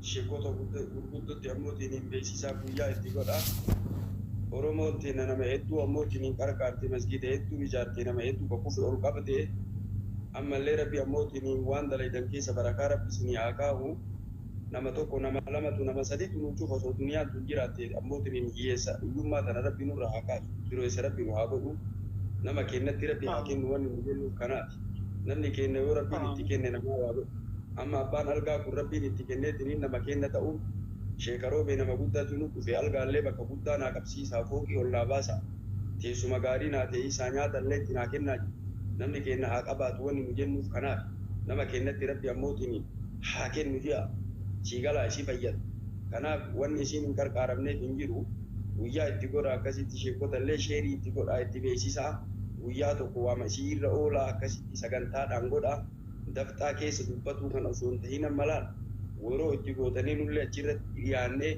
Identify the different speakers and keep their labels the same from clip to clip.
Speaker 1: Sheekota gurguddootti ammootiin hin beeksisaa, guyyaa itti godha. Oromoon teenna nama hedduu ammootiin hin qarqaarte, masgiida hedduu ijaarte, nama hedduu ka kufe ol qabde. Ammallee Rabbi ammootiin waan dalaydan keessa barakaa Rabbi isinii haa kaahu. Nama tokko, nama lamatu, nama saditu nu cufa osoo duniyaan tun jiraatte ammootiin hin hiyyeessa hiyyummaa tana Rabbi nurra haa kaasu. Dureessa Rabbi nu haa godhu. Nama keennatti Rabbi haa kennu wanni nu jennuuf kanaaf. Namni keenna yoo Rabbiin itti kenne namaa waa godhu. Amma abbaan algaa kun Rabbiin itti kenneetiniin nama keenna ta'uun Sheeka Roobee nama guddaatu nu dhufe, algaallee bakka guddaa naa qabsiisaa, fooqii ol naa baasaa, teessuma gaarii naa teeyisaa, nyaatallee itti naa kennaa jedhe. Namni keenna haa qabaatu wanni nu jennuuf kanaaf. Nama keennatti Rabbi ammootiin haa kennu je'a. Sii galaa isii fayyada. Kanaaf wanni isiin hin qarqaaramneef hin jiru. Guyyaa itti godhaa, akkasitti sheekotallee sheerii itti godhaa, itti beeksisaa. Guyyaa tokko waama isii irra oolaa, akkasitti sagantaadhaan godhaa. Dafxaa keessa dubbatuu kana osoo hin tahin amma laal weroo itti gootanii nullee achirratti dhiyaannee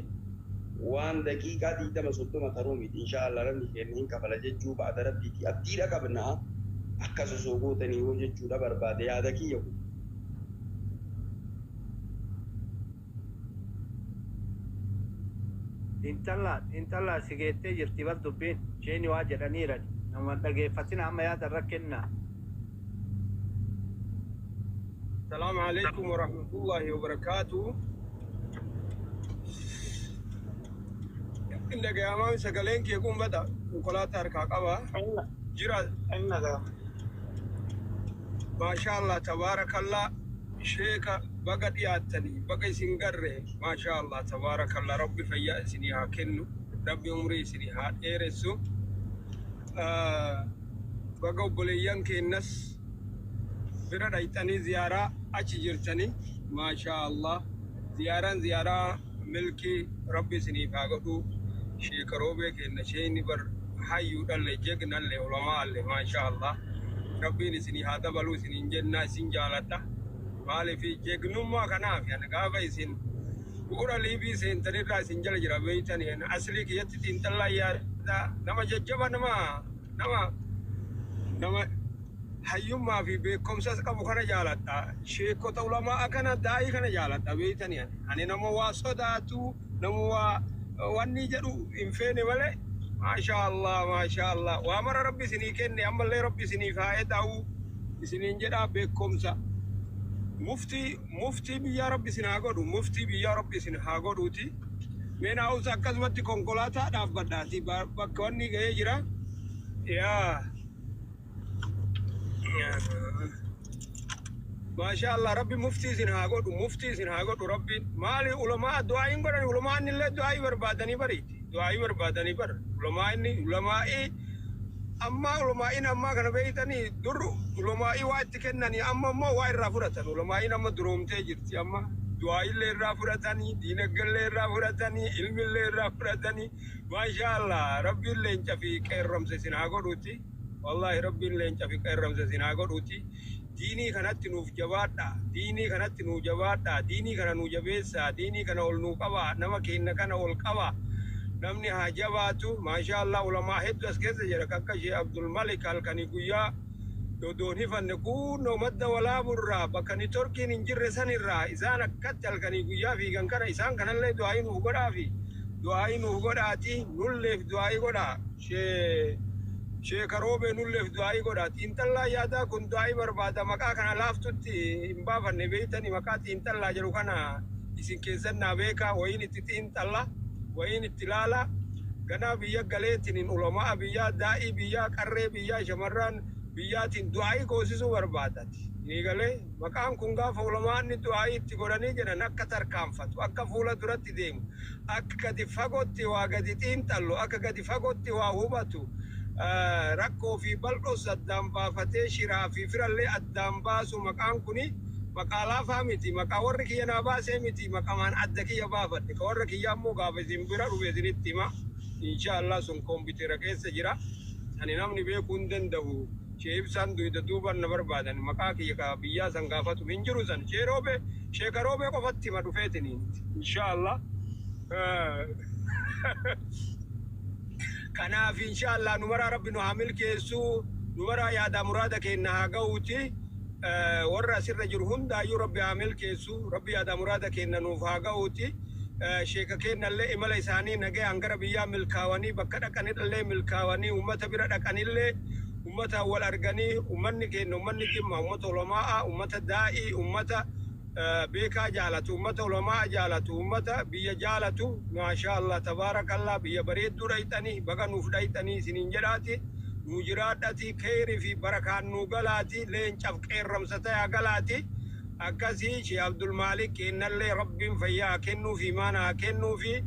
Speaker 1: waan daqiiqaa 20 30 taruu miti, inshaa Allah namni keenna hin kafala jechuu ba'da Rabbiitii abdiidha qabna, akkas osoo gootanii hoo jechuudha barbaade yaada kiyya kun.
Speaker 2: Xiinxallaa xiinxallaa si geettee jirti bar dubbiin. Sheeyni waa jedhaniirani. Nama hin dhageeffatinaa, amma yaada irra kennaa.
Speaker 3: Salaamu alaikum warahmatullahi wabarakatuh. Hin dhagayamaa sagaleen kee kun bada, konkolaataa harkaa qaba. Jira.
Speaker 4: Hin dhaga'ama.
Speaker 3: Maashaa Allah, tabaarakallah, sheeka baga dhiyaattanii, baga isin garre. Maashaa Allah, tabaarakallah, Rabbi fayyaa isinii haa kennu, Rabbi umrii isinii haa dheeressu. Baga obboleeyyan keennas bira dhayxanii ziyaaraa achi jirtanii. Maashaa Allah, ziyaaraan ziyaaraa milkii Rabbi isiniif haa godhu. Sheeka Roobee keenna, sheeyni bar hayyuudhalle, jegnalle, ulamaalle. Maashaa Allah, Rabbiin isinii haa dabaluu isiniin jennaa. Isin jaaladha. Maaliif jegnummaa kanaaf ani gaafa isin bu'ura liibii seentanirraa isin jala jira beeytanii. Ani aslii kiyyatti xiinxallaa yaada nama jajjaba, nama hayyummaa fi beekumsas qabu kana jaaladha. Sheekota ulamaa kana, daa'ii kana jaaladha beeytanii. Ani nama waa sodaatu, nama waa wanni jedhu hin feene malee. Maashaa Allah, maashaa Allah, waa mara Rabbi isinii kenne, ammallee Rabbi isiniif haa eda'u isiniin jedhaa. Beekumsa muftii muftii biyyaa Rabbi isin haa godhu, muftii biyyaa Rabbi isin haa godhuuti. Mee naa'usa akkasumatti konkolaataa dhaabbadhaati, bakka wanni ga'ee jira yaa. Maashaa Allah, Rabbi muftii isin haa godhu, muftii isin haa godhu Rabbiin. Maali, ulamaa du'aayin godhani, ulamaan illee du'aayii barbaadanii bariiti, du'aayii barbaadanii bar. Ulamaa'inni ulamaa'ii ammaa, ulamaa'iin ammaa kana beeytanii, dur ulamaa'ii waa itti kennanii, amma immoo waa irraa fudhatan. Ulamaa'iin amma duroomtee jirti. Amma du'aayillee irraa fudhatanii, diinaggallee irraa fudhatanii, ilmillee irraa fudhatanii. Maashaa Allah, Rabbiin leenca fi qeerromsa isin haa godhuuti. Wallaahi, Rabbiin leenca fi qeerromsa isin haa godhuuti. Diinii kanatti nuuf jabaadha, diinii kanatti nuu jabaadha, diinii kana nuu jabeessaa, diinii kana ol nuu qaba, nama keenya kana ol qaba, namni haa jabaatu. Maashaa Allah, ulamaa hedduu as keessa jira, akka Shee Abdul Malik halkanii guyyaa odoon hifanne kunnoo Madda Walaaburraa bakka nitorkiin hin jirre sanirraa isaan akkatti halkanii guyyaa fiigan kana, isaan kanallee du'aayii nuuf godhaafi, du'aayii nuuf godhaati, nulleef du'aayii godhaa. Shee Sheeka Roobee nulleef du'aayii godhaa. Xiinxallaa yaadaa kun du'aayii barbaada. Maqaa kana laaftutti hin baafanne beeytani. Maqaa xiinxallaa jedhu kana isin keessan naa beekaa, wayiin itti xiinxalla, wayiin itti laala. Ganaa biyya galeetiniin ulamaa biyyaa, daa'ii biyyaa, qarree biyyaa, shamarran biyyaatiin du'aayii goosisuu barbaadati ni galee. Maqaan kun gaafa ulamaanni du'aayii itti godhanii jedhan akka tarkaanfatu, akka fuula duratti deemu, akka gadi fagootti waa gadi xiinxallu, akka gadi fagootti waa hubatu, rakkoo fi bal'oos addaan baafatee shiraa fi firallee addaan baasu. Maqaan kuni maqaa laafaa miti. Maqaa warri kiyya naa baasee miti, maqamaan adda kiyya baafadhe. Ka warra kiyyaa immoo gaafa isin bira dhufe isinitti hima, insha Allah. Sun koompitera keessa jira, sani namni beekuu hin danda'u. Shee Ibsaan duyda duuban na barbaadan, maqaa kiyya ka biyyaa san gaafatu hin jiru. San Shee Roobee, Sheeka Roobee qofatti hima dhufeetiniin, insha Allah. Kanaaf insha Allah nu maraa Rabbi nu haa milkeessu, nu maraa yaadaa muraada keenna haa ga'uuti. Warra asirra jiru hundaayyuu Rabbi haa milkeessu, Rabbi yaada muraada kenna nuuf haa ga'uuti. Sheeka kennallee imala isaanii nagayaan gara biyyaa milkaawanii, bakka dhaqanillee milkaawanii, ummata bira dhaqanillee ummata wal arganii. Ummanni keenya, ummanni Jimma, ummata ulamaa, ummata daa'ii, ummata beekaa jaalatu, ummata ulamaa jaalatu, ummata biyya jaalatu. Maashaa Allah, tabaarakallah, biyya bareedduu dhayxanii, baga nuuf dhayxanii isiniin jedhaati. Nu jiraadhati, keerii fi barakaan nu galaati, leencaaf qeerramsa tayaa galaati. Akkasii Shee Abdul Maalik kennallee Rabbiin fayyaa haa kennuufi, imaana haa kennuufi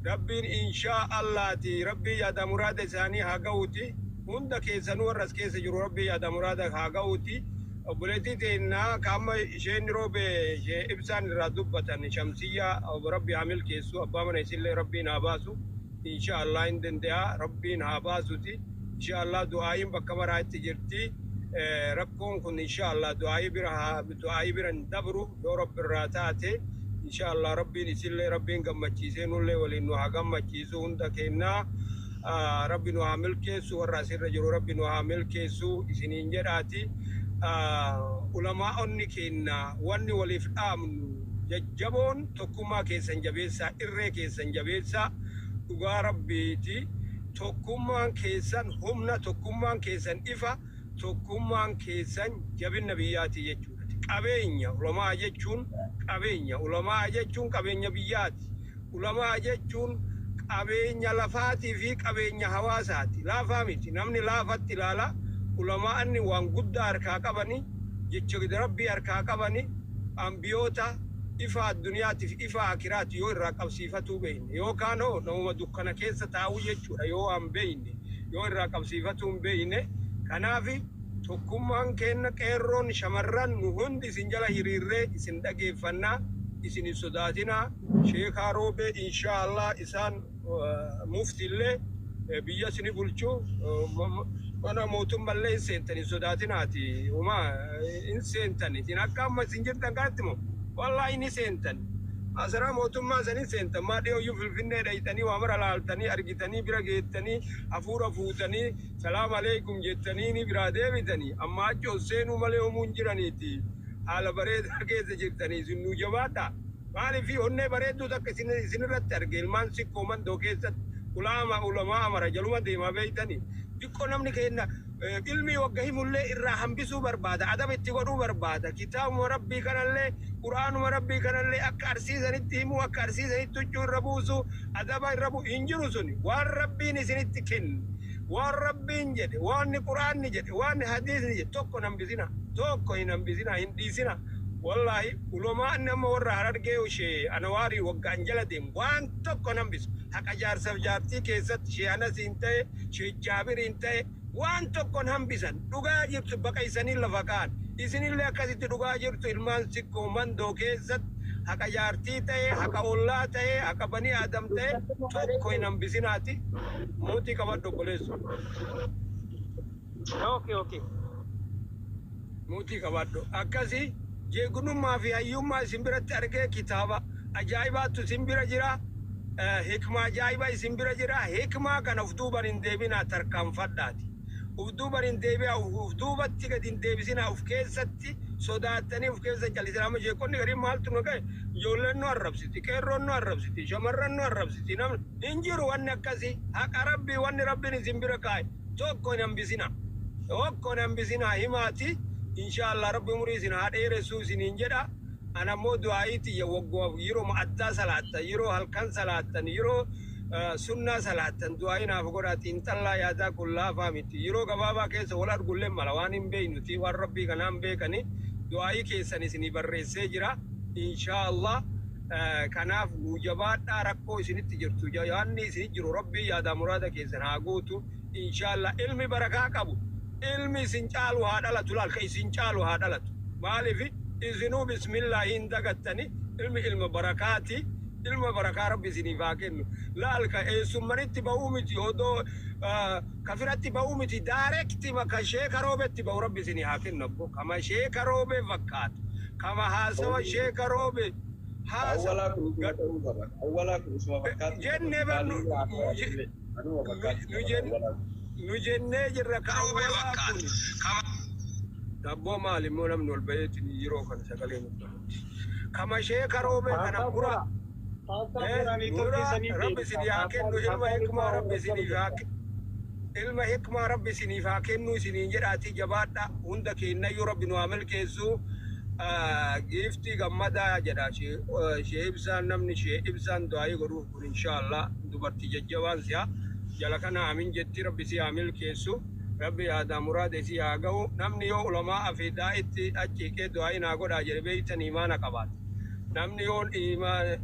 Speaker 3: Rabbiin, inshaa Allaati. Rabbiin yaada muraada isaanii haa ga'uuti. Hunda keessanuu warra as keessa jiru Rabbiin yaada muraada haa ga'uuti. Obboleettii teennaa ka amma isheen roobe, ishee ibsaan irraa dubbatan, Shamsiyyaa, Rabbi haa milkeessu. Abbaa mana isillee Rabbiin haa baasu, insha Allah. Hin danda'a, Rabbiin haa baasuti, insha Allah. Du'aayiin bakka maraa itti jirti. Rakkoon kun insha Allah du'aayii bira haa du'aayii bira hin dabru yoo Rabbi irraa taate, insha Allah. Rabbiin isillee Rabbiin gammachiisee nullee waliin nu haa gammachiisu. Hunda kennaa Rabbi nu haa milkeessu, warra asirra jiru Rabbi nu haa milkeessu isiniin jedhaati. Ulamaa'onni kenna wanni waliif dhaamnu jajjaboon, tokkummaa keessan jabeessaa, irree keessan jabeessaa. Dhugaa Rabbiiti, tokkummaan keessan humna, tokkummaan keessan ifa, tokkummaan keessan jabinna biyyaati jechuudha. Qabeenya ulamaa jechuun, qabeenya ulamaa jechuun qabeenya biyyaati. Ulamaa jechuun qabeenya lafaatii fi qabeenya hawaasaati. Laafaa miti, namni laafatti ilaala. Ulamaanni waan guddaa harkaa qabani, jecha Rabbii harkaa qabani, ambiyoota ifa addunyaatiif ifa akiraati. Yoo irraa qabsiifatuu beeyne, yookaan hoo namuma dukkana keessa taa'uu jechuudha yoo waan beeyne, yoo irraa qabsiifatuu hin beeyne. Kanaafi tokkummaan kenna, qeerroon, shamarran, nu hundi isin jala hiriirree isin dhageeffannaa. Isin hin sodaatinaa. Sheekaa Roobee, insha Allah, isaan muftiillee biyya isini bulchu, mana mootummallee hin seentan, hin sodaatinaati. Uma hin seentan. Isin akka amma isin jirtan kanatti moo, wallaahi ni seentan. Masaraa mootummaa san hin seentan. Maa dhiyooyyuu Finfinnee dhayxanii, waa mara laaltanii, argitanii, bira geettanii, hafuura fuutanii, salaam aleekum jettanii ni biraa deebitanii. Amma achi ol seenuu malee homuu hin jiraniiti. Haala bareedaa keessa jirtanii, isin nuu jabaadha. Maaliif onnee bareedduu takka isin irratti arge. Ilmaan Sikkoo Mandoo keessatti ulaama ulamaa amara jaluma deemaa beeytanii. Xiqqoo namni kenna ilmi wagga himullee irraa hambisuu barbaada, adaba itti godhuu barbaada. Kitaabuma Rabbii kanallee, Qur'aanuma Rabbii kanallee akka arsiisanitti himuu, akka arsiisanitti huccuu irra buusu, adaba irra bu'u hin jiru. Suni waan Rabbiin isinitti kenne, waan Rabbiin jedhe, waan Qur'aanni jedhe, waan hadiisni jedhe tokko hin hambisina, tokko hin hambisina, hin dhiisina. Wallaahi ulamaan amma warra Harargee ishee Anawaarii waggaan jala deemu waan tokko hin hambisu. Haqa jaarsaaf jaartii keessatti ishee Anasiin ta'e, ishee Jaabiriin ta'e, waan tokko hin hambisan. Dhugaa jirtu baqaysanii lafa ka'an. Isinillee akkasitti dhugaa jirtu, ilmaan Sikkoo Mandoo keessatti haqa jaartii ta'e, haqa ollaa ta'e, haqa banii Aadam ta'e, tokko hin hambisinaati. Mootii qabadhu, obboleessu.
Speaker 4: Okay.
Speaker 3: Mootii qabadhu. Akkasi jeeqnummaa fi hayyummaa isin biratti argee, kitaaba ajaa'ibaatu isin bira jira. Hikmaa ajaa'ibaa isin bira jira. Hikmaa kana uf duuban hin deebinaa, tarkaanfadhaati. Uf duuban hin deebi'aa, uf duubatti gadi hin deebisinaa, uf keessatti sodaattanii uf keessa callisinaa. Amma sheekonni gariin maaltu nu ga'e? Ijoolleen nu arrabsiti, qeerroon nu arrabsiti, shamarran nu arrabsiti. Namni hin jiru wanni akkasii. Haqa Rabbii, wanni Rabbiin isin bira kaa'e tokko hin hambisina. Tokko hin hambisinaa, himaati. Insha Allah Rabbi umurii isin haa dheeressuu isiniin jedha. Ana ammoo du'aa'ii tiyya waggaa yeroo addaa salaattan, yeroo halkan salaattan, yeroo sunnaa salaattan du'aa'ii naaf godhaa. Xiinxallaa yaadaa kun laafaa miti. Yeroo gabaabaa keessa wal argullee mala waan hin beeynuti, waan Rabbii kanaan beekani. Du'aa'ii keessan isinii barreessee jira, insha Allah. Kanaaf nuu jabaadhaa. Rakkoo isinitti jirtu, yaanni isinit jiru, Rabbii yaadaa muraada keessan haa guutu, insha Allah. Ilmi barakaa qabu, ilmi isin caalu haa dhalatu. Laal, ka isin caalu haa dhalatu. Maaliif isinuu bismillaahi hin dagattani. Ilmi ilma barakaati. Ilma barakaa Rabbi isiniif haa kennu. Laal, ka eessummanitti ba'uu miti, odoo kafiratti ba'uu miti, direct maka Sheeka Roobetti ba'u Rabbi isinii haa kennu. Abbo kama Sheeka Roobee fakkaatu, kama haasawa Sheeka Roobe haasawa.
Speaker 1: Awwalaa kun isuma ta'uu qaba. Awwalaa kun isuma fakkaatu qaba.
Speaker 3: Jennee bar
Speaker 1: Anuma fakkaatu
Speaker 3: nu
Speaker 1: qaba awwalaa kun.
Speaker 3: Nu jennee jirra ka awwalaa kun. Daabboo maal immoo namni ol baheetiin yeroo kana sagalee nuuf godhutti. Kama sheeka roobee kana gura. Gura rabbi isinii haa kennu ilma hikmaa rabbi isiniif haa ilma hikmaa rabbi isiniif haa kennu isiniin jedhaatii jabaadha hunda keenyayyuu rabbi nu haa milkeessu. Giiftii gammadaa jedha shee ibsaan namni shee ibsaan du'aayii godhuuf kun inshaallah dubartii jajjabaan si'a jala kana amin jetti rabbi si haa milkeessu rabbi yaadaa muraada isii haa ga'u namni yoo ulamaa fi daa'itti achi hiqee du'aayii naa godhaa jedhe beeytan imaana qabaata namni yoo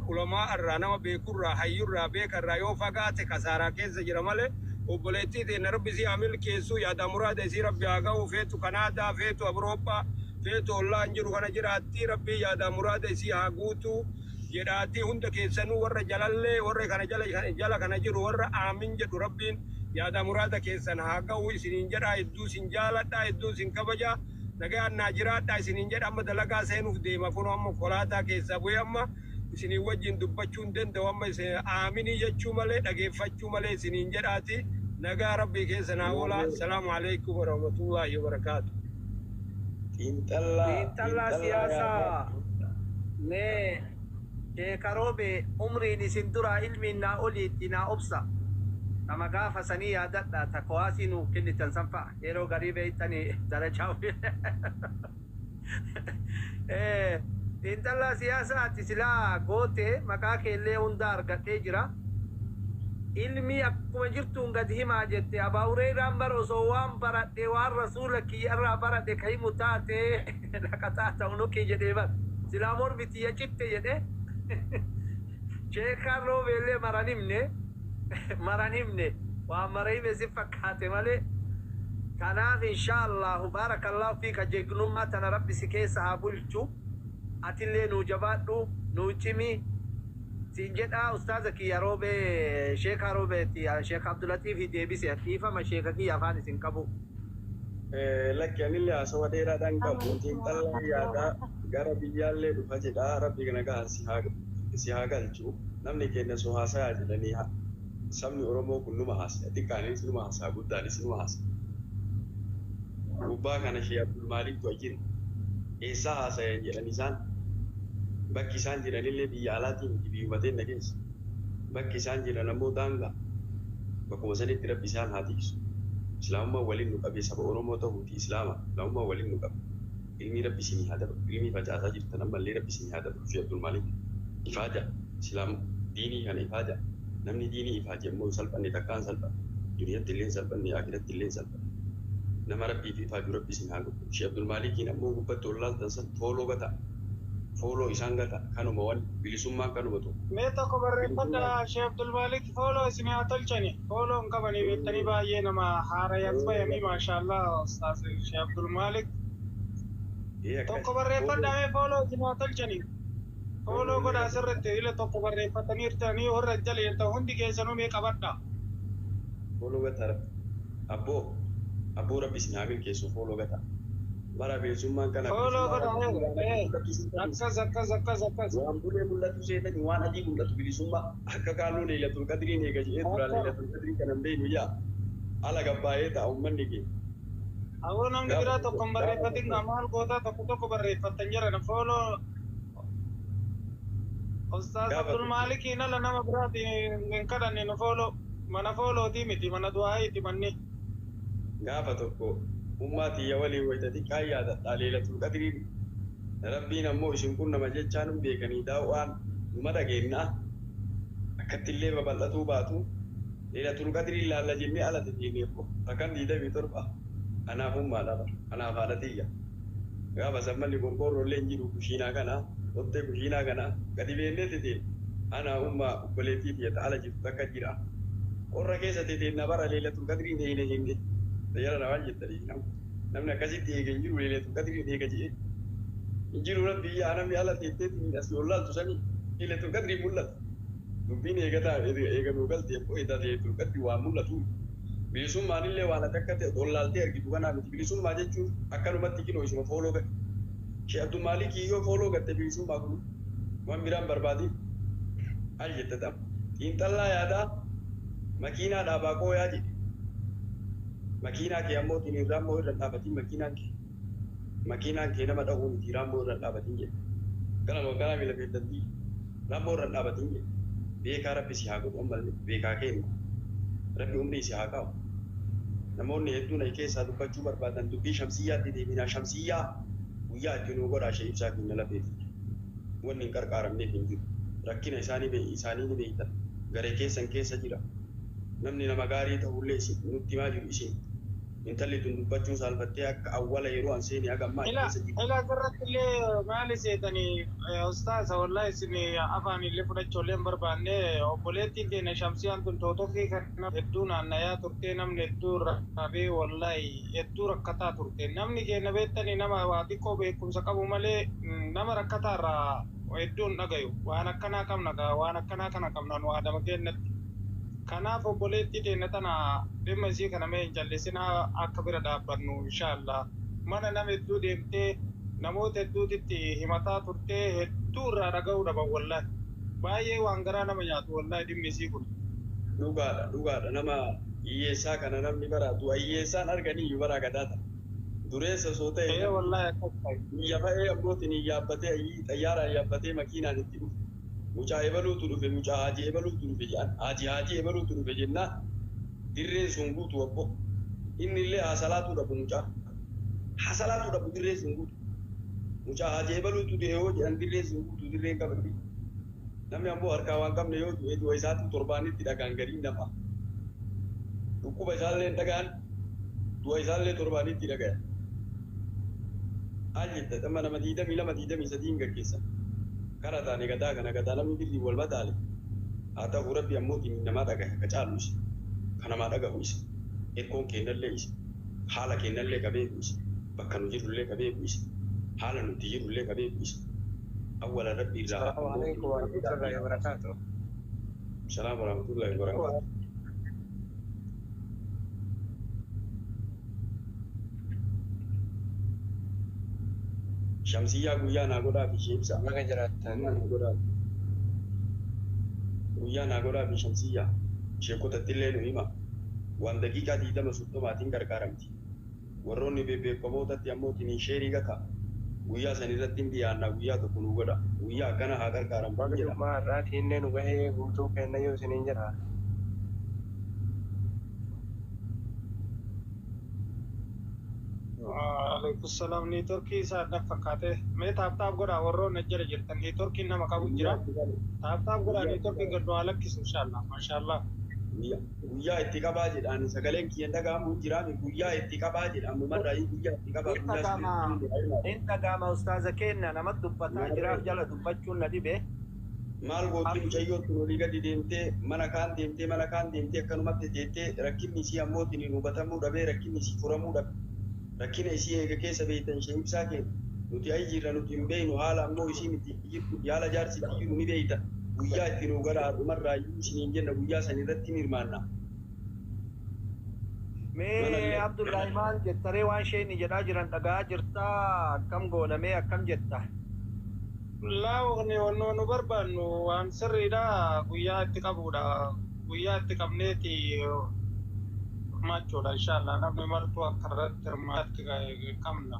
Speaker 3: ulamaa irraa nama beekurraa hayyurraa beekarraa yoo fagaate kasaaraa keessa jira malee obboleettii teenya rabbi si haa milkeessu yaadaa muraada isii rabbi haa ga'u feetu Kanaadaa feetu Awurooppaa feetu ollaan jiru kana jiraatti rabbii yaadaa muraada isii haa guutu jedhaatii hunda keessanuu warra jalallee warra kana jala kana jiru warra aamin jedhu rabbiin yaadaa muraada keessan haa ga'u isiniin jedha hedduu isin jaaladha hedduu isin kabaja nagaan naa jiraadha isiniin jedha amma dalagaa seenuuf deema kun amma konkolaataa keessaa bu'ee amma isinii wajjin dubbachuu hin danda'u amma isin aaminii jechuu malee dhageeffachuu malee isiniin jedhaati nagaa rabbii keessa naa oola salaamu alaikum warahmatullaahi wabarakaatu.
Speaker 1: Xiinxallaa
Speaker 2: Xiinxallaa siyaasaa mee sheeka roobe umriin isin duraa ilmiin naa oliitti naa obsa. Nama gaafa sanii yaadadha takka waasii nuu kennitan san fa'a yeroo garii beeytanii darajaa ofii. Xiinxallaa siyaasaa ati silaa goote maqaa keellee hunda argadhee jira. Ilmi akkuma jirtuun gad himaa jette Abaa Hureyraan bara osoo waan baradhe waan rasuula kiyya irraa baradhe ka himu taate laqaxaa ta'u nuqii jedhee bar silaa mormi tiyya citte jedhe sheekaan roobeellee maran himne maran himne waan mara hime si fakkaate malee kanaaf insha Allahu baarakallahu fiika jegnummaa tana rabbi si keessa haa bulchu atillee nuu jabaadhu nuu cimi siin jedhaa ustaaza kiyya roobee sheeka roobeeti sheeka Abdulatiif deebise dhiifama sheeka kiyya afaan isin qabu.
Speaker 1: Lakki anillee haasawa dheeraadhaan qabu xiinxallaa yaadaa gara biyyaallee dhufa jedhaa rabbi kana gahaa si haa galchu namni keenya soo haasayaa jedhanii sabni Oromoo kun numa haasaya xiqqaanis numa haasaya guddaanis numa haasaya. Gubbaa kana shee Abdulmaaliktu jira eessaa haasayan jedhan isaan bakki isaan jiranillee biyya alaatiin miti biyyuma teenya keessa bakki isaan jiran ammoo daangaa bakkuma sanitti rabbi isaan haa tiksu. Islaamummaa waliin nu qabe saba Oromoo ta'uuti Islaama Islaamummaa waliin nu qabe ilmi rabbi isinii haa dabalu ilmi facaasaa jirtan ammallee rabbi isinii haa dabalu shee Abdulmaalik ifaaja Islaam diinii kana ifaaja namni diinii ifaaje immoo hin salphanne takkaan salphanne duniyatti illee hin salphanne akiratti illee hin salphanne nama rabbii fi ifaaju rabbi isin haa godhu shee Abdulmaalikiin ammoo gubbatti ol laaltan san fooloo gata fooloo isaan gata kanuma wan bilisummaan kanuma tokko.
Speaker 4: Mee tokko barreeffadha Sheekh Abdulmalik fooloo isin haa tolchani. Fooloo hin qabanii beektanii baay'ee nama haarayas bayanii maashaallah Ustaaz Sheekh Abdulmalik. Tokko barreeffadha mee fooloo isin haa tolchani. Fooloo godhaa sirriitti ila tokko barreeffatanii jirtanii warra jala jirtan hundi keessanuu mee qabadha.
Speaker 1: Fooloo gata rabbi. Abboo abboo rabbi isin haa milkeessu fooloo gata. Bara bilisummaan kana
Speaker 4: Fooloo godhaa akkas akkas akkas akkas.
Speaker 1: waan bulee mul'atu seetanii waan adii mul'atu bilisummaa akka kaalloo leelatul qadriin eega jedhee duraan leelatul qadrii kana hin beeknu yaa ala gabbaa'ee ta'a uummanni keenya.
Speaker 4: Awoo namni biraa tokko hin barreeffatin maal gootaa tokko tokko barreeffattan jiran fooloo Ustaaz Abdulmalikiin ala nama biraatiin hin kadhanne nu fooloo mana foolootii miti mana du'aayiiti manni.
Speaker 1: Gaafa tokko ummaa tiyya waliin wayita xiqqaa yaadadha leelatul qadriin rabbiin ammoo isin kun nama jechaa nun beekanii daawwaan numa dhageennaa akkattillee babal'atuu baatu leelatul qadriin laalla jennee ala teenyeef akkan 27 anaaf ummaadha anaaf haadha tiyya gaafa sammanni qorqoorroollee hin jiru kushiinaa kana qottee kushiinaa kana gadi beennee teteen anaa ummaa obboleettii tiyya ala jirtu takka jira qorra keessa teteen na bara leelatul qadriin eeyne jenne tajaajila namaa jettanii namni akkasitti eege hin jiru leelatul qadriin eega jedhee hin jiru rabbi yaa namni ala teetteetiin asii ol laaltu sanii leelatul qadriin mul'ata dubbiin eegataa eegamuu galtee immoo leelatul qadrii waan mul'atu bilisummaan illee waan ati akka ta'e ol laaltee argitu kanaa miti bilisummaa jechuun akkanumatti kinoo isuma fooloo gate Shee Abdulmaalikii yoo fooloo gatte bilisummaa kun waan biraan barbaadin al jette ta'am xiinxallaa yaadaa makiinaa dhaabaa qooyaa jedhe makiinaa kee ammoo irraa immoo irra dhaabatiin makiinaan kee Makiinaan kee nama dhahuu miti raamboo irra dhaabatin jedhe. Ganama ganaa miila beektattii raamboo irra dhaabatin jedhe. Beekaa Rabbi si haa godhu ammallee beekaa kenna. Rabbi umrii si haa kaa'u. Namoonni hedduun ay keessaa dubbachuu barbaadan dubbii Shamsiyyaatti deebinaa. Shamsiyyaa guyyaa itti nuu godhaa ishee ibsaa keenya lafeeti. Wanni hin qarqaaramneef hin jiru. Rakkina isaanii isaanii ni beektan. Garee keessan keessa jira. Namni nama gaarii ta'ullee isin nutti himaa jiru isin. Intalli tun dubbachuun saalfattee akka awwala yeroo an seene haga ammaa
Speaker 4: Ila
Speaker 1: keessa jirti.
Speaker 4: ila asirratti illee maali seetanii ustaaza, wallahi isin afaan illee fudhachuu illee hin barbaanne. Obboleettiin keenya Shamsiyaan tun tootokii kana hedduu naannayaa turte, namni hedduu irraa, wallahi hedduu rakkataa turte. Namni keenya beektanii nama waa xiqqoo beekumsa qabu malee nama rakkataa irraa hedduu hin dhagayu. Waan akkanaa qabna gaa, waan akkanaa kana qabna nu aadama keenyatti. Kanaaf obboleettii keenya tana dhimma isii kana mee hin callisinaa, akka bira dhaabbannu inshaallah. Mana nama hedduu deemtee namoota hedduutitti himataa turtee hedduu irraa dhaga'uu dhaban. Wallahi baay'ee waan garaa nama nyaatu, wallahi, dhimmi isii kun.
Speaker 1: Dhugaadha, dhugaadha. Nama hiyyeessaa kana namni bara du'a hiyyeessaan arganii iyyuu bara gadaata. Dureessa osoo ta'e
Speaker 4: Ee, wallahi akkas ta'e.
Speaker 1: Biyya ba'ee abbootiin yaabbatee xayyaaraan yaabbatee makiinaan itti dhufe. Mucaa ebaluutu dhufe, mucaa haajii ebaluutu dhufe jedhan. Haajii haajii ebaluutu dhufe jennaan dirreen sun guutu abbo. Inni illee hasalaatuu dhabu mucaa. Hasalaatuu dhabu dirreen sun guutu. Mucaa haajii ebaluutu du'e yoo jedhan dirreen sun guutu, dirreen qabatti. Namni ammoo harkaa waan qabne yoo du'e du'a isaatu torbaanitti dhagaan gadiin nafa. Dhukkuba isaallee hin dhagaan, du'a isaallee torbaanitti dhagaya. Maal jetta? Amma nama 22, 23 gaggeessan. Kara taane gadaa kana gadaa namni birrii wal madaale. Haa ta'u, Rabbi ammoo namaa dhagaya ka caalu isa. Ka namaa dhagahu isa. Erkoon kennallee isa. Haala kennallee ka beeku isa. Bakka nu jirrullee ka beeku isa. Haala nuti jirrullee ka beeku isa. Awwala Rabbi irraa.
Speaker 5: السلام عليكم ورحمة الله وبركاته.
Speaker 1: السلام ورحمة الله وبركاته. Shamsiyyaa guyyaa naa godhaa fi ishee ibsa.
Speaker 5: Baga jiraattan.
Speaker 1: Guyyaa naa godhaa. Guyyaa naa godhaa fi Shamsiyyaa. Sheekotattillee nu hima. Waan daqiiqaa 20 30-tiin gargaaramti. Warroonni bebbeekamootatti ammoo tiniin sheerii gata. Guyyaa san irratti hin dhiyaanna, guyyaa tokko nu godha. Guyyaa akkana haa gargaaramtu
Speaker 5: Baga
Speaker 1: jedha.
Speaker 5: jummaa har'aatiin illee nu gahee guutuu kenna yoo isiniin jedha.
Speaker 4: Alaikum salaam. Networkii isaa na fakkaate. Mee tap tap godhaa, warroonni jala jirtan, networkiin nama qabu jira. Tap tap godhaa, networkii gad waa lakkisu inshaallah. Maashaallah.
Speaker 1: Guyyaa itti qabaa jedhaan sagaleen kiyyan dhaga'amu hin jiraami, guyyaa itti qabaa jedhaan mumarraa guyyaa itti qabaa
Speaker 2: Hin
Speaker 1: guyyaa
Speaker 2: dhaga'ama. Hin dhaga'ama ustaaza keenya, nama dubbataa jiraaf jala dubbachuun na dhibe.
Speaker 1: Maal gootii mucayyoo tun olii gadi deemtee mana kaan deemtee mana kaan deemtee akkanumatti teettee rakkinni isii ammoo tiniin hubatamuu dhabee, rakkinni isii furamuu dhabe. Rakkina isii eega keessa beektan ishee ibsaa keenya. Nuti ayi jirra, nuti hin beeknu haala ammoo isiin itti jirtu, haala jaarsi itti jiru ni beekta. Guyyaa itti nuu gara har'umarraa iyyuu isiniin jenna, guyyaa san irratti hin hirmaanna.
Speaker 2: Mee Abdullahi, maal jettaree? Waan isheen jedhaa jiran dhagaa jirtaa, akkam goona, mee akkam jetta?
Speaker 4: Laa, waqni wannoo nu barbaannu waan sirriidha, guyyaa itti qabuudha. Guyyaa itti qabneeti hirmaachuudha inshaallah, namni martuu akka irratti hirmaatti qabna.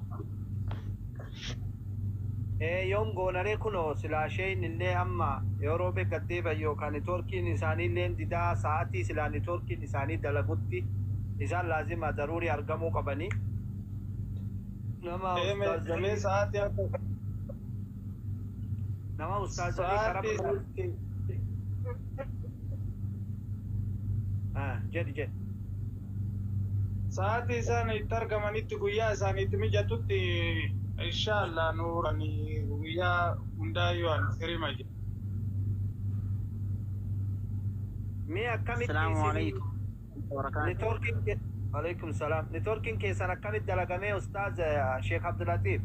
Speaker 2: Ee, yoom goonaree? Kunoo silaa isheen illee amma yeroo beekaddeeban yookaan networkiin isaanii illee didaa, sa'aatii silaa networkiin isaanii dalagutti isaan laazima daruurii argamuu qabanii. Nama
Speaker 4: Mee
Speaker 2: ustaazanii
Speaker 4: sa'aatii akka
Speaker 2: nama ustaazanii karaa
Speaker 4: sa'aatii
Speaker 2: Ah, jedhi jedhi.
Speaker 4: Sa'aatii isaan itti argamanitti, guyyaa isaaniitti mijatutti inshaallah nuurani guyyaa hundaayyuu an sirima jedha.
Speaker 2: Mee akkamitti
Speaker 6: السلام
Speaker 2: isin
Speaker 6: عليكم وبركاته.
Speaker 2: Networkiin, alaikum salaam, networkiin keessan akkamitti dalagamee, ustaaz Sheekh Abdulatiif?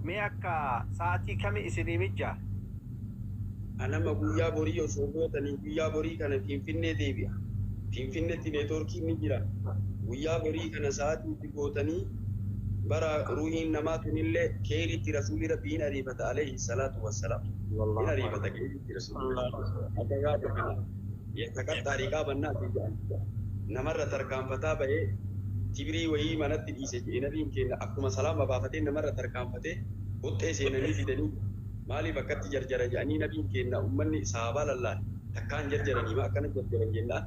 Speaker 2: Mee akka sa'aatii kami isinii mijja?
Speaker 1: Anama guyyaa borii osoo gootanii guyyaa borii kana Finfinnee deebi'a. Finfinneetti networkiin ni jira. Guyyaa borii kana sa'aatii itti gootanii bara ruuhiin namaa tunillee keeritti rasuulli Rabbii hin ariifata alayhi salaatu wassalaam. Hin ariifata keeritti rasuulli. Akka gaafa kana taqaxxaarii qaabannaati jedhan. Namarra tarkaanfataa bahee Tibrii wayii manatti dhiise jedhe nabiin keenya akkuma salaama baafatee namarra tarkaanfatee hoxxee seenanii fidanii maaliif akkatti jarjara jedhanii nabiin keenya ummanni sahaabaa lallaale takkaan jarjaranii maa akkana jarjaran jennaan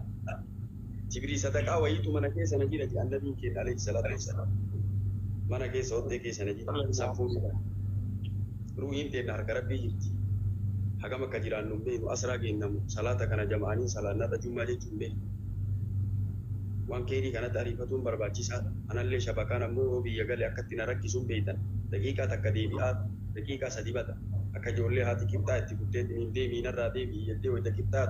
Speaker 1: tibrii sadaqaa wayiitu mana keessa na jira jedhan nabiin keenya alayhi salaatu wassalaam. Mana keessa hoxxee keessa na jira sanfuun ruuhiin teenna harka rabbii jirti. Hagam akka jiraannu hin beeknu asraa geennamu salaata kana jama'anii salaannarra jummaa jechuun hin beeknu. Waan keerii kanatti ariifatuun barbaachisaadha. Anallee shabakaan ammoo yoo biyya gale akkatti na rakkisuun beektan daqiiqaa takka deebi'aa daqiiqaa sadi bada akka ijoollee haati qixxaa itti kutteetiin hin deemii narraa deebi'i jettee wayita qixxaa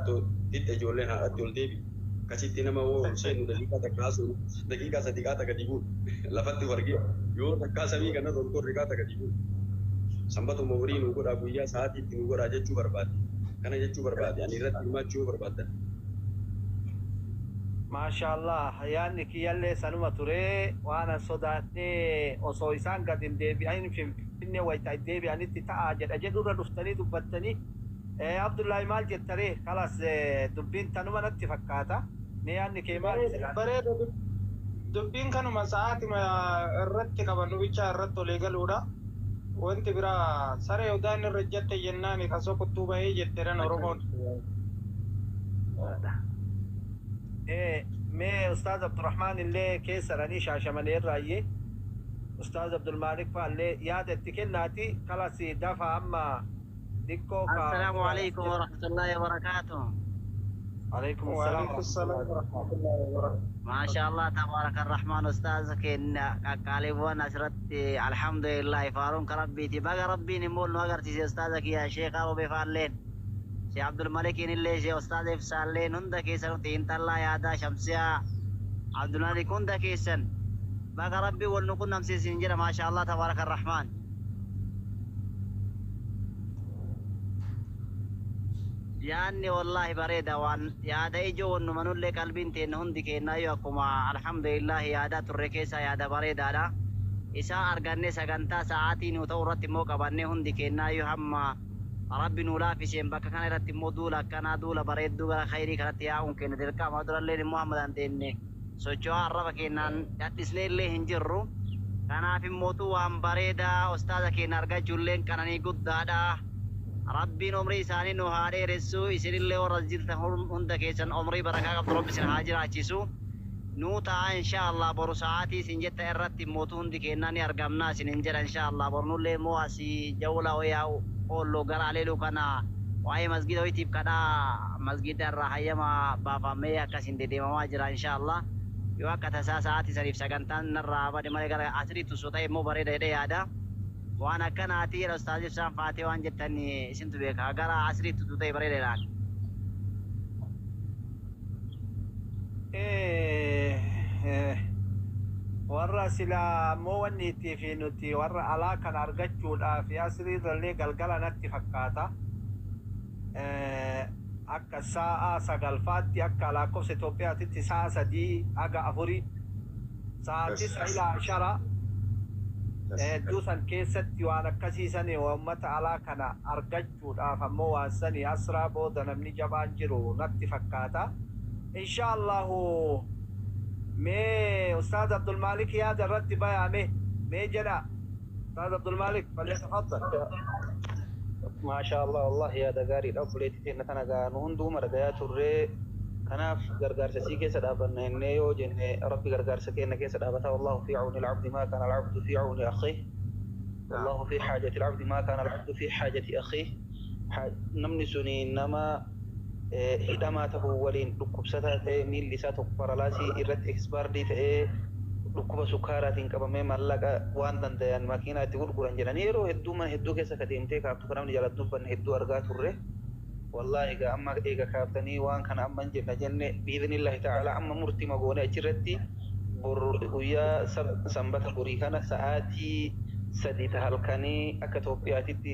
Speaker 1: fixxe ijoolleen haadhatti ol deebi'i. Akkasitti nama woo ol seenu daqiiqaa takka haasuun daqiiqaa sadi qaata gadi bu'u lafatti wargee yoo takkaa samii kanarra ol korri qaata gadi bu'u. Sanbatuma horii nu godhaa guyyaa sa'aatii itti nu godhaa jechuu barbaade. Kana jechuu barbaade ani irratti hirmaachuu yoo barbaaddan.
Speaker 2: Maashaallah yaadni kiyyallee sanuma ture waan an sodaadhee osoo isaan gad hin deebi'in Finfinnee wayita deebi'anitti ta'a jedha jedhurra dhuftanii dubbattanii Abdullahi maal jettaree kalas dubbiin tanuma natti fakkaata mee yaadni kee maali silaa?
Speaker 4: Bareeda dubbiin kanuma sa'aatima irratti qabannu bichaa irratti olii galuudha. Wanti biraa saree odaan irra jette jennaan kasoo kuttuu bahee jetteedhan Oromoon.
Speaker 2: Mee Ustaaz Abdurrahmaan illee keessaranii Shaashamanee irraayyee Ustaaz Abdulmaalik fa'allee yaada itti kennaati kalas dafa amma xiqqoo ka.
Speaker 6: Assalaamu alaikum warahmatullahi wabarakatuh.
Speaker 2: Alaikum assalaam.
Speaker 4: Waalaikum salaam warahmatullahi wabarakatuh.
Speaker 6: Maasha Allah tabaraka arrahmaan ustaaz keenya qaqqaaliiwwan asirratti alhamdulillah faaruun ka rabbiiti baga rabbiin immoo nu agarsiise ustaaza kiyya sheekha robe faalleen Sheekh Abdulmalikiin illee Sheekh Ustaaz Ibsaalleen hunda keessan xiinxallaa yaadaa Shamsiyaa Abdulmalik hunda keessan baga rabbiin wal nu qunnamsiisin jedha maasha Allah tabaraka arrahmaan. Yaanni wallaahi bareeda waan yaada ijoo wannuma nullee qalbiin teenna hundi keennayyuu akkuma alhamdulillahi yaadaa turre keessaa yaada bareedaadha. Isaa arganne sagantaa sa'aatii nuu ta'u irratti immoo qabannee hundi keennayyuu hamma rabbi nuu laaffiseen bakka kana irratti immoo duula akkanaa duula bareedduu gara khayrii kanatti yaa'uun keenya dirqama duralleen immoo hamma dandeenye socho'aa arraba keenyaan dadhisnee illee hin jirru. Kanaaf immootu waan bareedaa ustaaza keenya argachuulleen qananii guddaadha. Rabbiin umrii isaanii nu haa dheeressu isinillee warra as jirtan hunda keessan umrii barakaa qabdu rabbi isin haa jiraachisu. Nuu ta'a insha Allah boru sa'aatii isin jetta irratti immootu hundi keenyaa ni argamna isinin jedha insha Allah boru nullee immoo asii jawla wayaa oollu gara aleeluu kana waa'ee masgida wayitiif kadhaa masgida irraa hayyama baafamee akkasin dedeemamaa jira insha Allah yoo akka tasaa sa'aatii saniif sagantaan narraa bade malee gara asiriitti osoo ta'e immoo bareeda jedhee yaada. Waan akkanaati jedha ustaaz Ibsaan faatee waan jettan isintu beeka gara asiriitti utuu ta'e bareeda jedhaan.
Speaker 2: Warra silaa ammoo wanni itti fi nuti warra alaa kana argachuudhaaf asiriirrallee galgala natti fakkaata. Akka sa'a sagalfaatti akka lakkoofsa Itoophiyaatitti sa'a 3 haga 4 sa'a 9 ilaa 10 hedduu san keessatti waan akkasii sani uummata alaa kana argachuudhaaf ammoo waan sani asraa booda namni jabaan jiru natti fakkaata. Insha Allahu mee Ustaaz Abdulmalik yaada irratti bayame mee jedha Ustaaz Abdulmalik falyatafaddal.
Speaker 7: Maasha Allah wallahi yaada gaariidha obboleettii teenya tana gaa nu hunduu margayaa turree kanaaf gargaarsa sii keessa dhaabanna jennee yoo jenne rabbi gargaarsa keenya keessa dhaabata wallahu fi awni al-abdi maa kana al-abdu fi awni akhiih wallahu fi haajati al-abdi maa kana al-abdu fi haajati akhiih namni suni nama hidhamaa ta'uu waliin dhukkubsataa ta'ee miilli isaa tokko paralaasii irratti ekspaardii ta'ee dhukkuba sukkaaraatiin qabamee maallaqa waan dandayan makiinaa itti gurguran jedhanii yeroo hedduu mana hedduu keessa ka deemtee kaaftu kan namni jaalatu dubbanne hedduu argaa turre. Wallahi egaa amma eega kaaftanii waan kana amma hin jenna jenne biidhinillahi ta'ala amma murtii magoone achirratti bor guyyaa sanbata borii kana sa'aatii 3 ta halkanii akka Itoophiyaatitti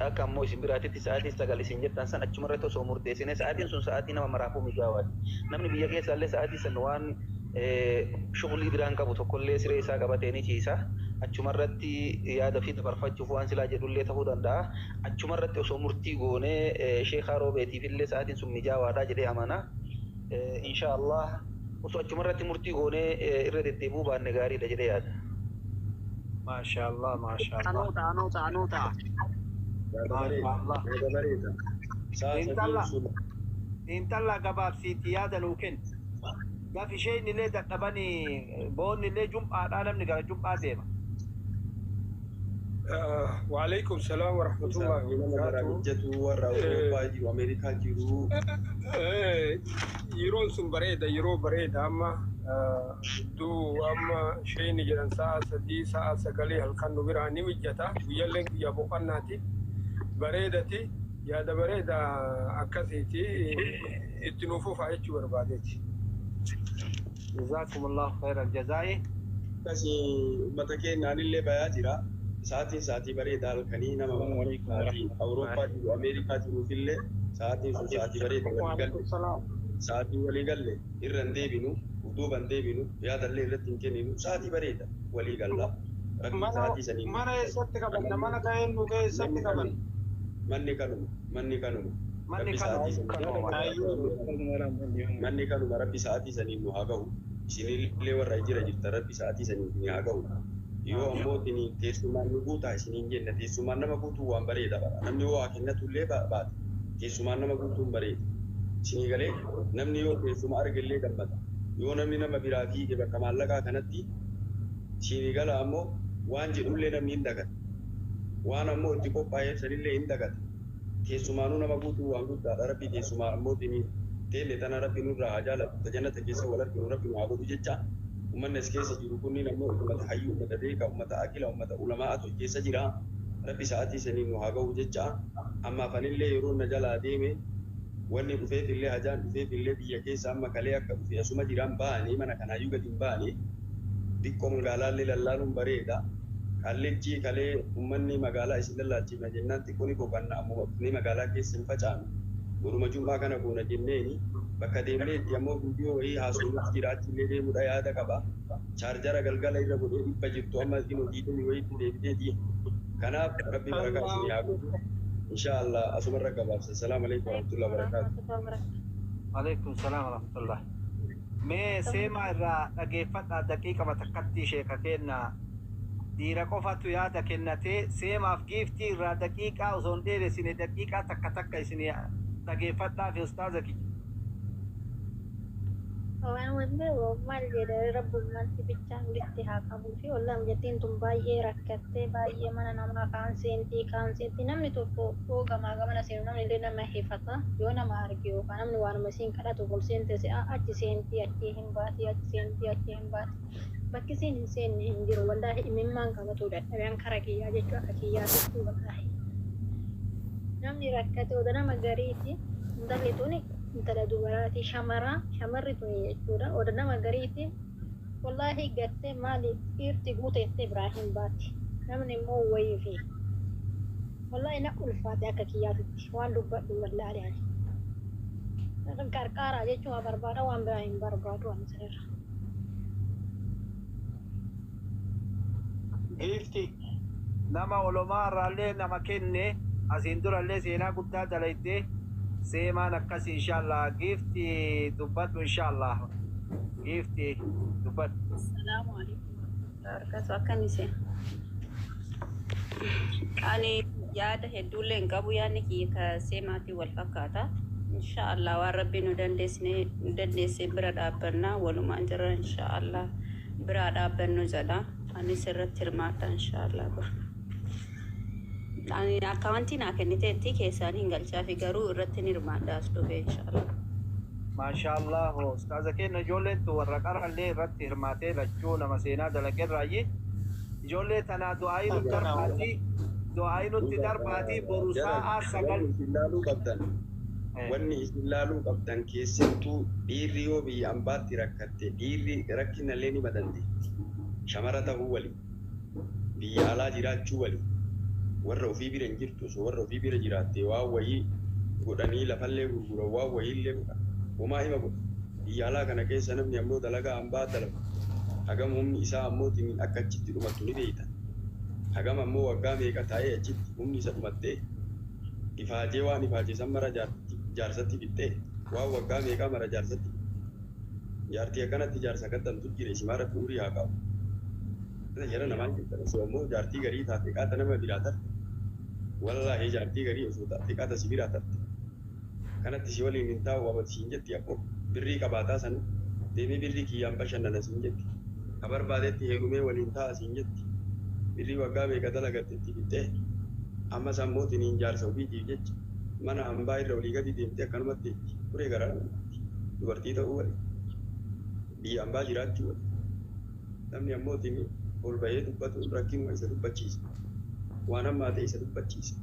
Speaker 7: akka ammoo isin biraatitti sa'aatii 9 isin jettan san achuma irratti osoo murteessine sa'aatiin sun sa'aatii nama maraafuu mijaawaati. Namni biyya keessa illee sa'aatii san waan shughulii biraan qabu tokkollee siree isaa qabatee ni ciisa. Achuma irratti yaada fi dabarfachuuf waan silaa jedhullee ta'uu danda'a. Achuma irratti osoo murtii goonee sheekaa roobeetiif illee sa'aatiin sun mijaawaadha jedhee amana. Insha Allah Osoo achumarratti murtii goonee irra deddeebi'uu baanne gaariidha jedhee yaada.
Speaker 2: Maashaallah maashaallah.
Speaker 6: Anuu ta'a anuu ta'a anuu ta'a.
Speaker 2: Maashaallah. Intala intala gabaabsiitti yaada nuu kenni. Gaf isheen illee dadhabanii boonni illee jum'aadhaa namni gara jum'aa deema.
Speaker 3: وعليكم السلام ورحمة الله وبركاته.
Speaker 1: Warra Awurooppaa jiru, Ameerikaa jiru.
Speaker 3: Yeroon sun bareeda, yeroo bareeda. Amma hedduu amma isheen jedhan sa'a 3 sa'a 9 halkan nu biraa ni mijjata. Guyyaalleen guyyaa boqonnaati, bareedati, yaada bareeda akkasiiti, itti nuuf fufaa jechuu barbaadeeti.
Speaker 2: جزاكم الله خير الجزاء.
Speaker 1: Akkasii uummata keenyaanillee bayaa jira. Sa'aatiin sa'aatii bareedaa halkanii nama Awurooppaa jiru, Ameerikaa jiruufillee sa'aatiin sun sa'aatii bareeda walii galle. Sa'aatii walii galle irra hin deebinu, duuba hin deebinu, yaadallee irratti hin kenninu, sa'aatii bareeda walii galla. Sa'aatii sanii.
Speaker 4: Mana eessatti qabanna? Mana ka'een nu eessatti qabanna?
Speaker 1: Manni kanuma, manni kanuma.
Speaker 2: Manni kanuma.
Speaker 1: Manni kanuma. Rabbi sa'aatii sanii nu haa gahu. Isinillee warra jira jirta, Rabbi sa'aatii sanii ni haa gahu. Yoo ammoo teessumaan nu guutaa isiniin jenna, teessumaan nama guutuu waan bareeda bara. Namni yoo waa kennatullee baate teessumaan nama guutuun bareeda. Isinii galee, namni yoo teessuma argellee gammada. Yoo namni nama biraa fiige bakka maallaqaa kanatti isinii gala ammoo waan jedhullee namni hin dagata. Waan ammoo itti qophaa'eef sanillee hin dagata. Teessumaanuu nama guutuu waan guddaadha. Rabbi teessumaa ammoo teelle tana Rabbi nurraa haa jaalatu. Jannata keessa wal arginu Rabbi nu haa godhu jecha. Uummanni as keessa jiru kunniin ammoo uummata hayyuu, uummata beekaa, uummata aqila, uummata ulamaa'atu keessa jira. Rabbi sa'aatii sanii nu haa ga'u jecha. Ammaaf anillee yeroo na jalaa deeme, wanni dhufeef illee, hajaan dhufeef illee, biyya keessa amma kalee akka dhufe asuma jiraan ba'anii mana kanaayyuu gadi hin ba'anii xiqqoo magaalaallee lallaaluun bareeda. Kalleejjii kalee uummanni magaalaa isin lallaachifna jennaan xiqqoo ni boqanna, ammoo ni magaalaa keessa hin facaanu. Boruma jum'aa kana goona jenneeni bakka deemnee itti ammoo viidiyoo wayii haasofnuuf jira, achillee deemuudha yaada qaba. Chaarjara galgala irra godhee 100 jirtu amma inni 20 wayiitti deebiteeti. Kanaaf Rabbi barakaa isinii haa godhu. Insha Allah asumarra gabaabsa. Salaamu alaikum warahmatullahi wabarakatuh.
Speaker 2: Alaikum salaam warahmatullah. Mee seemaa irraa dhageeffadhaa daqiiqama takkatti sheeka kenna. Dhiira qofatu yaada kennatee, seemaaf giiftii irraa daqiiqaa osoo hin dheeressine daqiiqaa takka takka isin dhageeffadhaa fi ustaaza kiyya.
Speaker 8: Waan wanti maal jedha, rabbummaan bichaan walitti haa qabuu fi wallaan jettiin tun baay'ee rakkattee, baay'ee mana namaa kaan seentii kaan seentii. Namni tokko yoo gamaa gamana seenu namni illee nama hifata yoo nama arge, yookaan namni waanuma isiin kadhatu ol seente se'a, achi seentii achi hin baati, achi seentii achi hin baati, bakki isiin hin seenne hin jiru. Wallaahi imimmaan qabatu dadhabeen kara kiyyaa jechuu akka kiyyaa jechuu. Wallaahi namni rakkate oda nama gariiti. Intalli tuni intala dubaraati, shamaraa, shamarri tuni jechuudha. Oda nama gariiti wallaahi gattee maali dhiirti guuteettee biraa hin baati. Namni immoo wayii fi wallaahi na ulfaate akka kiyyaatitti waan dubbadhu wallaahi ani qarqaaraa jechuun waa barbaada, waan biraa hin barbaadu ani sirra.
Speaker 4: Giifti.
Speaker 2: Nama olomaa irraallee nama kenne, asiin durallee seenaa guddaa dalaytee seemaan akkasi. Inshallah giifti dubbadhu, inshallah giifti dubbadhu.
Speaker 9: Salaamu alaikum warahmatullahi wabarakatuh. Akkam isin? Ani yaada hedduullee hin qabu, yaadni kiyya ka seemaatiin wal fakkaata. Insha Allah waan Rabbi nu dandeessine nu dandeessee bira dhaabbannaa, walumaan jirra, insha Allah biraa dhaabbannu jedha. Anis irratti hirmaadha insha Allah bor. Ani akkaawuntii naa kenniteetti keessaan hin galchaafi, garuu irratti hin hirmaadha as dhufee insha Allah.
Speaker 2: Maashaallah ustaaza keenya, ijoolleen tu warra qarallee irratti hirmaatee lachuu nama seenaa dalaqerraayyi. Ijoollee tanaa du'aayii nutti darbaatii, du'aayii nutti darbaatii, boru sa'a 9.
Speaker 1: Wanni isin laaluu qabdan, wanni isin laaluu qabdan, keessattuu dhiirri yoo biyya ambaatti rakkatte, dhiirri rakkinallee ni badandeetti. Shamara ta'uu wali, biyya alaa jiraachuu wali, warra ofii bira hin jirtu. Osoo warra ofii bira jiraatte waan wayii godhanii lafallee gurguran, waan wayiillee godhan, homaa hima godha. Biyya alaa kana keessa namni ammoo dalagaa hambaa dalagu hagam humni isaa ammoo akka achitti dhumattu ni beeyta. Hagam ammoo waggaa meeqa taa'ee achitti humni isa dhumattee ifaajee, waan ifaajee san mara jaarsatti fixxee, waan waggaa meeqaa mara jaarsatti. Jaartii akkanatti jaarsa kattantu jira isimaa rabbi umurii haa qabu. Jara namaan jettan osoo ammoo jaartii garii taate qaata nama biraa tarte. Wallaahi jaartii garii osoo taate qaata si biraa tarte. Kanatti si waliin hin taa'u abati siin jetti abboo birrii qabaataa sanu deemee birrii kiyyaan bashannana siin jetti. Ka barbaadetti heerumee waliin taa'a siin jetti. Birrii waggaa meeqa dalagatte itti fixxee amma sammootiin hin jaarsa ofiitiif jecha mana hambaa irra olii gadi deemtee akkanumatti turee garaa dubartii ta'uu wali biyya hambaa jiraachuu wali. Namni ammootiin ol bahee dubbatu rakkinuma isa dubbachiisa. Waan hammaa ta'e isa dubbachiisa.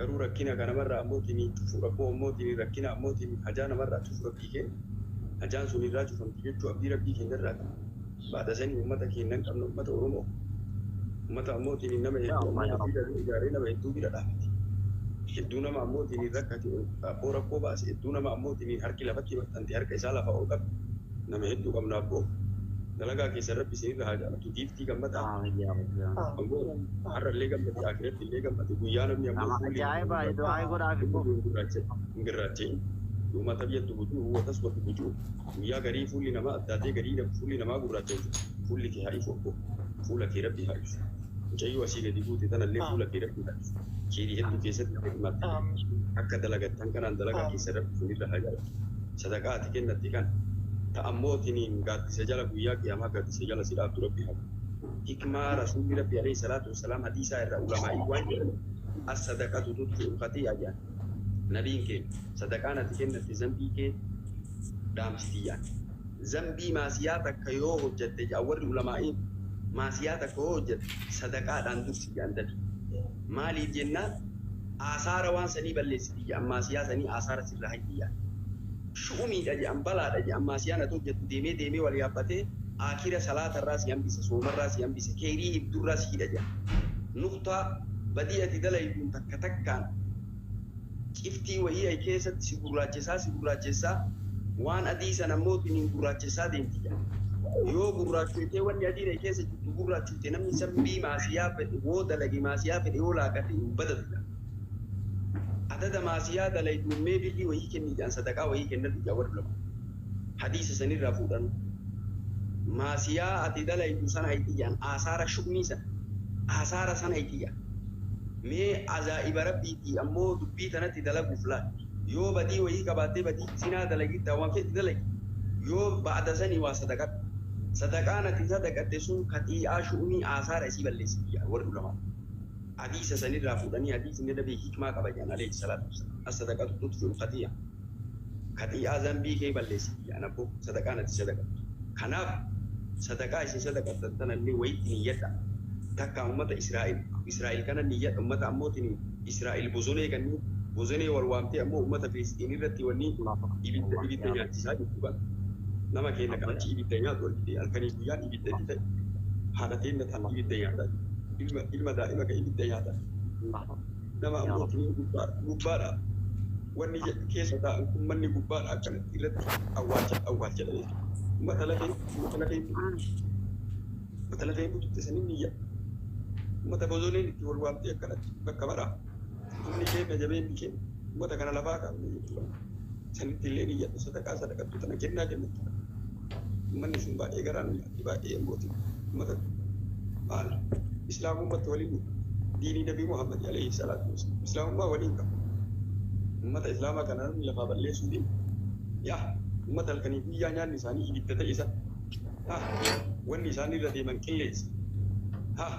Speaker 1: Garuu rakkina kanamarraa ammootiin cufu rakkoo ammootiin rakkina ammootiin hajaa namarraa cufu rabbii kenna. Hajaan sun irraa cufamti jechuu abdii rabbii kennarraa qaba. Baata sanii uummata kennan qabna uummata Oromoo. Uummata ammootiin nama hedduu ijaaree nama hedduu bira dhaabate. Hedduu nama ammootiin rakkate abboo rakkoo baase hedduu nama ammootiin harki lafatti maxxante harka isaa lafa ol qabe. Nama hedduu qabna abboo. Dalagaa keessa rabbi isinirra haa jaalatu giiftii gammadaa. Ammoo har'allee gammade akiratti illee gammade guyyaa namni ammoo fuulli hin gurraacha'in. Yooma tabiyyattu bujuu huwa taswatu bujuu guyyaa garii fuulli namaa addaatee garii fuulli namaa gurraacha'e fuulli kee haa ifu abboo fuula kee rabbi haa ifu. Mucayyoo asii gadi buute tanallee fuula kee rabbi haa ifu. Keerii hedduu keessatti hirmaatte akka dalagattan kanaan dalagaa keessa rabbi isinirra haa jaalatu. Sadaqaa ati kennatte kana ta'ammootiin gaaddisa jala guyyaa qiyaamaa gaaddisa jala si dhaabdu rabbi haa. Hikmaa rasuulli rabbi alayhi salaatu wassalaam hadiisaa irraa ulamaa'ii waan jedhan as-sadaqatu tutfi'u khatii'a jedhan. Nabiin kee sadaqaan ati kennatte zambii kee dhaamsiti jedhan. Zambii maasiyaa takka yoo hojjatte jedhan warri ulamaa'iin maasiyaa takka yoo hojjatte sadaqaadhaan dursi jedhan dadi. Maaliif jennaan aasaara waan sanii balleessiti jedhan maasiyaa sanii aasaara sirraa hayti jedhan. Shu'umiidha jedhan balaadha jedhan maasiyaan ati hojjettu deemee deemee wal yaabbatee akira salaatarraa si hambisa soomarraa si hambisa keerii hibdurraa si hidha jedhan. Nuqtaa badii ati dalayduun takka takkaan ciftii wayii ay keessatti si gurraachisaa waan adii sana ammootiin hin gurraachisaa deemti jedhan. Yoo gurraachutee wanni adiin ay keessa jirtu gurraachute namni sambii maasiyaa fedhe woo dalage maasiyaa fedhe yoo laaqate hin badatu jedhan. Adada maasiyaa dalayduun mee birrii wayii kenni jedhan sadaqaa wayii kennadhu jedhan warri lama. Hadiisa sanirraa fuudhan. Maasiyaa ati dalaydu sana hayti jedhan aasaara shu'mii sana aasaara sana hayti jedhan. Mee ajaa'iba rabbiitii ammoo dubbii tanatti dalaguuf laal. Yoo badii wayii qabaattee badii sinaa dalagitta waan fedhi dalagi. Yoo ba'ada sanii waa sadaqadhu. Sadaqaan ati sadaqatte sun katii'aa shu'mii aasaara isii balleessiti jedhan warri ulamaa. Hadiisa sanirraa fuudhanii hadiisni nabii hikmaa qaba jedhan alayhi salaatu wassalaam. As-sadaqatu tutfi'u khatii'a. Khatii'aa zambii kee balleessiti jedhan abboo sadaqaan ati sadaqattu. Kanaaf sadaqaa isin sadaqattan tanallee wayitti niyyadha. Takka uummata Israa'el kana niyyadha uummata ammootiin Israa'el bosonee kanneen bosonee wal waamtee ammoo uummata Filistiin irratti wanni ibidda nyaachisaa jirtu kan. Nama keenya kan achi ibidda nyaatu argite halkanii guyyaan ibidda itti ta'e. Haadha teenna tan ibidda nyaataa ilma daa'ima kan ibidda nyaataa. Nama ammootiin gubbaadha. Wanni keessa taa'an kun manni gubbaadha akkanatti irratti awwaalcha dha. Uummata lafee bututte saniin niyya. Uummata bosoneen itti wal waamtee akkanatti bakka baraa. Humni keenya jabeenyi keenya uummata kana lafaa kaafne jechuudha. Sanitti illee niyyadhu sadaqaa sadaqattu tana kennaa kennattu. Uummanni sun baay'ee garaa nu nyaatti baay'ee ammootiin uummata maal islaamummaatti waliin diinii nabii Muhammad alayhi salaatu wassalaam islaamummaa waliin qaba. Uummata islaamaa kana namni lafaa balleessuu deema. Yaa uummata halkanii guyyaa nyaanni isaanii ibidda ta'e isa. Haa wanni isaan irra deeman qilleensa. Haa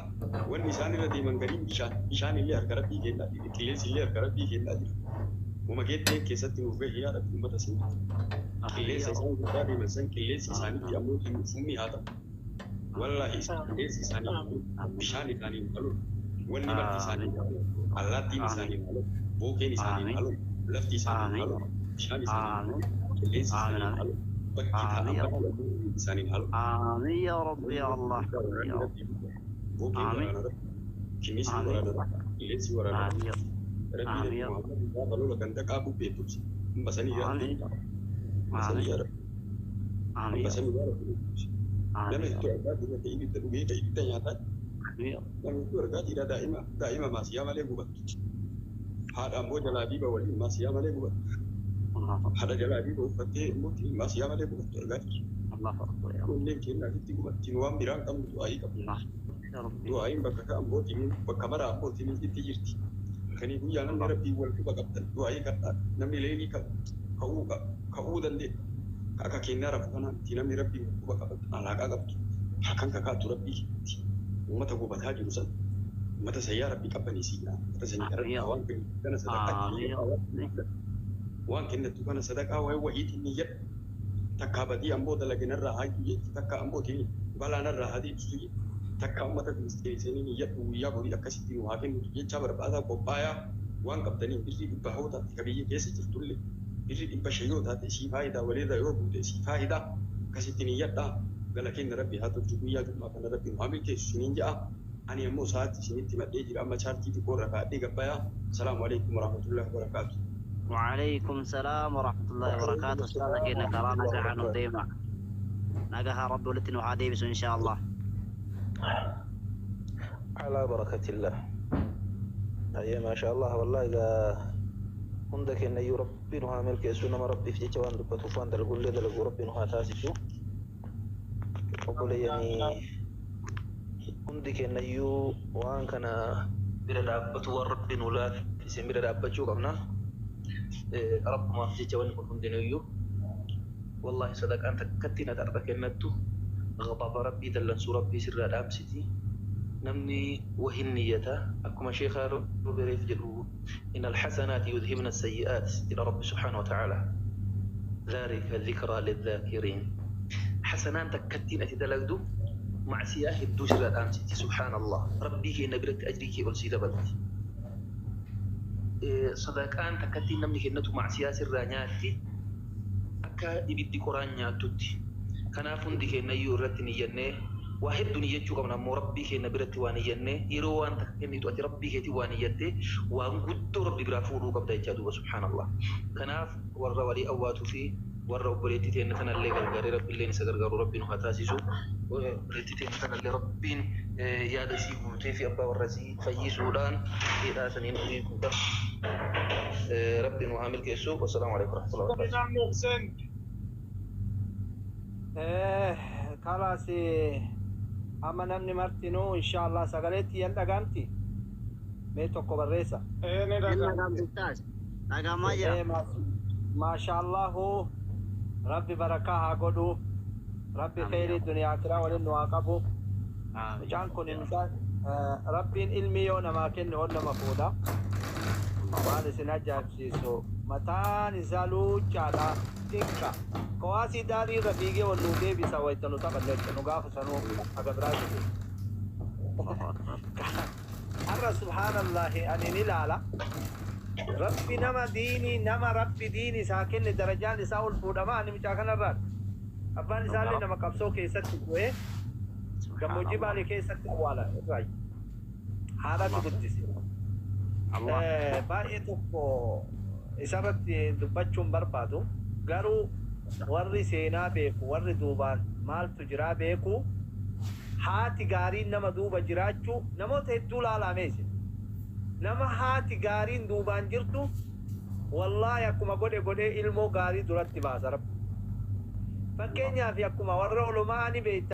Speaker 1: wanni isaan irra deeman gariin bishaan illee harka rabbii kennaa jira qilleensi illee harka rabbii kennaa jira. Uuma keettee keessatti nuuf gahe yaa rabbi uummata sanii. Qilleensa isaan gubbaa deeman san qilleensi isaaniitti ammoo summii haa ta'u. Wallaahi qilleensi isaanii bishaan isaanii hin halu. Wanni marti isaanii hin halu. Allaattiin isaanii hin halu. Bookeen isaanii hin halu. Lafti isaanii hin halu. Bishaan isaanii hin halu. Qilleensi isaanii hin halu. Bakki taa'an bakki isaanii hin halu.
Speaker 6: Amiin yaa Rabbi yaa Allah.
Speaker 1: Bookeen waraana rabbi. Kinnisni waraana rabbi. Qilleensi waraana rabbi. Rabbi Nabi Muhammad gaafa lola kan dhaqaa bubbee turse. Amma sanii yaa Rabbi. Amma sanii yaa Rabbi. Amma sanii yaa Rabbi. Nama hedduu argaa jira ta'e ibidda dhugee ta'e ibidda nyaataa. Nama hedduu argaa jira daa'ima maasiyaa malee gubattu. Haadha ammoo jalaa diiba waliin maasiyaa malee gubattu. Haadha jalaa fi uffattee immoo maasiyaa malee gubatu argaa jirra. Ijoolleen keenya asitti gubattiin waan biraa hin qabnu du'aayii qabna. Du'aayiin bakka ka abbootiin bakka mara abbootiin itti jirti. Halkanii guyyaa namni rabbii wal quba qabdan du'aayii kadhaa namni leelii ka'uu ka'uu dandeenya. Akka kennaa rafu kanaa miti namni rabbii wal quba qabatu alaaqaa qabdu halkan kakaatu rabbii keetti uummata gubataa jiru san uummata sayyaa rabbii qabbaneessi uummata sanii kadhadhaa waan kennitu kana sadaqaa waan kennattu kana sadaqaa waa'ee wahiitiin ni jedha takkaa badii amboo dalaginarraa haa jetti takka ambootiin balaanarraa haa deebisu jetti takka uummata filistiinii ni jedhu guyyaa borii akkasitti nu haa kennitu jecha barbaadaa qophaayaa waan qabdaniin birrii 100 hoo taate ka biyya keessa jirtullee birrii 500 yoo taate sii faayidaa walirra yoo buute sii faayidaa akkasitti ni yadhaa gala kenna rabbi haa tolchu guyyaa jum'aa kana rabbi nu haa milkeessu isiniin ja'a ani ammoo sa'aatti isinitti madhee jira amma chaartii xiqqoo irra kaa'adhee gabbayaa salaamu alaikum warahmatullahi wabarakaatu.
Speaker 6: وعليكم السلام ورحمة الله وبركاته. أستاذ كنا كرانا نجاح وديما نجاح رب ولتن وحديبس إن شاء الله.
Speaker 7: على بركة الله. أي ما شاء الله والله إذا عندك إن ربي نها ملك يسوع ما ربي في جوان دبتو فان دلقول لي دلقو ربي نها تاسسو وقول يعني عندك إن يو وان كان بلا دابتو وربي نولا في سمير دابتو قبنا رب ما في جوان كل يو والله صدق أنت كتينا ترك النتو غضب ربي دلنسو ربي سر الأمسيتي نمني وهي النية أكما شيخ روبريف جلو إن الحسنات يذهبن السيئات إلى رب سبحانه وتعالى ذلك ذكرى للذاكرين. حسنات كتينا تدلقدو مع سياه الدوسر الأمسيتي سبحان الله ربي كي نبرت أجريك ألسي دبلتي صدقان تكتين نمني كنتو مع سياس الرانياتي أكا إبدي قرانياتوتي كنافون دي كنا يورتني ينه واحد دنيا شو كمان مربي كنا برتي وانينه يروان تكني تواتي ربي كتي وانيته وان قد ربي برافورو قبل يجادو سبحان الله كناف ورا ولي أواتو في ورا وبريتي تين تنا اللي غرغري ربي اللي نسغرغرو ربي نهاتاسيسو بريتي تين تنا اللي ربي يا دسي غوتي في أبا ورزي في سودان إلى سنين ربي نعامل كيسو والسلام عليكم ورحمة الله وبركاته.
Speaker 2: خلاص أما نمني مرتينو إن شاء الله سقالتي يلا قامتي ميتو كبريسة. ما شاء الله ربي بركاها قدو ربي خير الدنيا آخرة ولنو عقبو جان كون إنسان ربي علمي يونا ما كن هون مفودا وأنا سنجاب سيسو متان زالو جالا تكا كواسي داري رفيقي والنودي بسويتنو تقلتنو قافسنو أقبراتي أرى سبحان الله أني نلالا ربي نما ديني نما ربي ديني ساكن درجان ساول فودما أني مشاكن الرد أبان سالي نما قبصو كيست كوي كموجي بالي كيست أوالا رأي هذا تقدسي baay'ee tokko isarratti dubbachuun barbaadu garuu warri seenaa beeku warri duubaan maaltu jiraa beeku haati gaariin nama duuba jiraachuu namoota hedduu laalameesi nama haati gaariin duubaan jirtu wallaahi akkuma godhe godhee ilmoo gaarii duratti baasa rabbi fakkeenyaaf akkuma warra olumaa ni beekta.